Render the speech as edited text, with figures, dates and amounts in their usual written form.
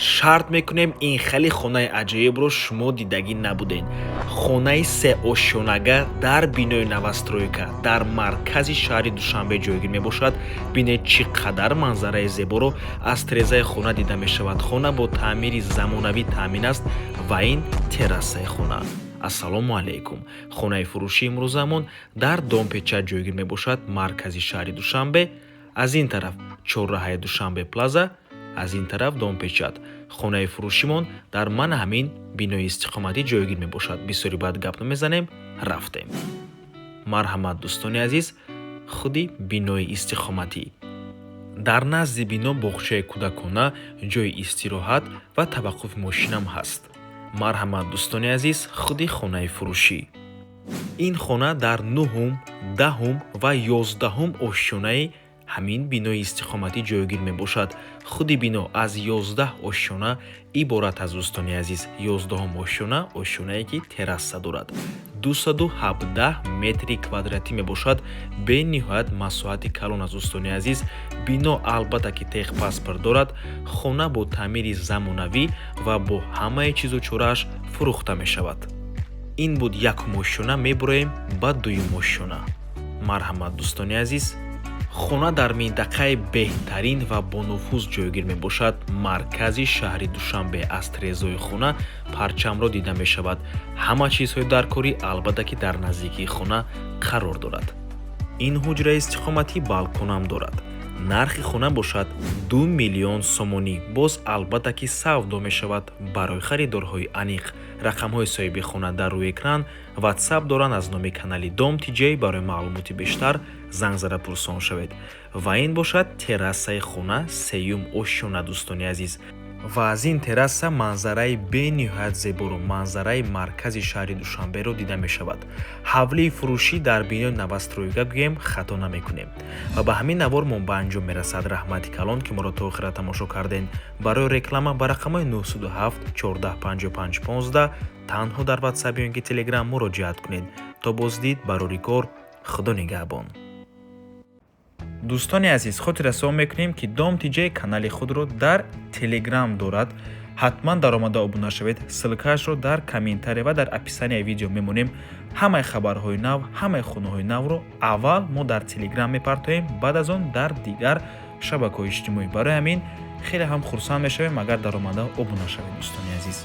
Шарт мекунем, ин хеле хонаи аҷоибро шумо дидагӣ набудед. Хонаи сеошёнага дар бинои новостройка дар маркази шаҳри Душанбе ҷойгир мебошад. Бинед, чӣ қадар манзараи зеборо аз тирезаи хона дида мешавад. Хона бо таъмири замонавӣ таъмин аст ва ин террасаи хона. Ассалому алайкум! Хонаи фурӯшии имрӯзамон дар Домпеча ҷойгир мебошад, маркази шаҳри Душанбе. Аз ин тараф чорраҳаи Душанбе Плаза, аз ин тараф Домпечат. Хонаи фурӯшимон дар мана ҳамин бинои истиқоматӣ ҷойгир мебошад. Бисёри баъд гап намезанем, рафтем. Марҳамат, дӯстони азиз, худи бинои истиқоматӣ. Дар назди бино боғчаи кӯдакона, ҷойи истироҳат ва таваққуфи мошинам ҳаст. Марҳамат, дӯстони азиз, худи хонаи фурӯшӣ. Ин хона дар нуҳум, 10-ум ва 11-ум ошёнаи ҳамин бинои истиқоматӣ ҷойгир мебошад. Худи бино аз 11 ошёна иборат аст, дӯстони азиз. 11-ум ошёна, ошёнае ки терраса дорад, 217 метри квадратӣ мебошад. Бениҳоят масоҳати калон аст, дӯстони азиз. Бино, албатта ки, техпаспорт дорад. Хона бо таъмири замонавӣ ва бо ҳамаи чизу чорааш фурӯхта мешавад. Ин буд якум ошёна, мебуроем ба дуюм ошёна. Марҳамат, дӯстони азиз. Хона дар минтақаи беҳтарин ва бонуфуз ҷойгир мебошад, маркази шаҳри Душанбе. Аз тирезаҳои хона парчамро дида мешавад. Ҳама чизҳои даркорӣ, албатта ки, дар наздикии хона қарор дорад. Ин ҳуҷраи истиқоматӣ балконам дорад. Нархи хона бошад 2 миллион сомонӣ. Боз, албатта ки, савдо мешавад. Барои харидорҳои аниқ рақамҳои соҳиби хона дар рӯи экран, Ватсап доранд аз номи канали Дом Тиҷей. Барои маълумоти бештар занг зада пурсон шавед. Ва ин бошад террасаи хона, сеюм ошёна, дӯстони азиз. Ва аз ин терраса манзараи бениҳоят зеборо, манзараи маркази шаҳри Душанберо дида мешавад. Ҳавлии фурӯшӣ дар бинои новостройка гӯем, хато намекунем. Ва ба ҳамин навормон ба анҷом мерасад. Раҳмати калон, ки моро то охира тамошо кардем. Барои реклама ба рақамҳои 907 14 55 15 танҳо дар Ватсап ё ин ки Телеграм муроҷиат кунед. То боздид, барори кор, Худо нигаҳбон. Дӯстони азиз, хотиррасон мекунем, ки Дом Тиҷей канали худро дар Телеграм дорад. Ҳатман даромада обуна шавед. Ссылкаашро дар комментария ва дар описанияи видео мемонем. Ҳамаи хабарҳои нав, ҳамаи хонаҳои навро аввал мо дар Телеграм мепартоем, баъд аз он дар дигар шабакаҳои иҷтимоӣ. Барои ҳамин хеле ҳам хурсанд мешавем, агар даромада обуна шавед, дӯстони азиз.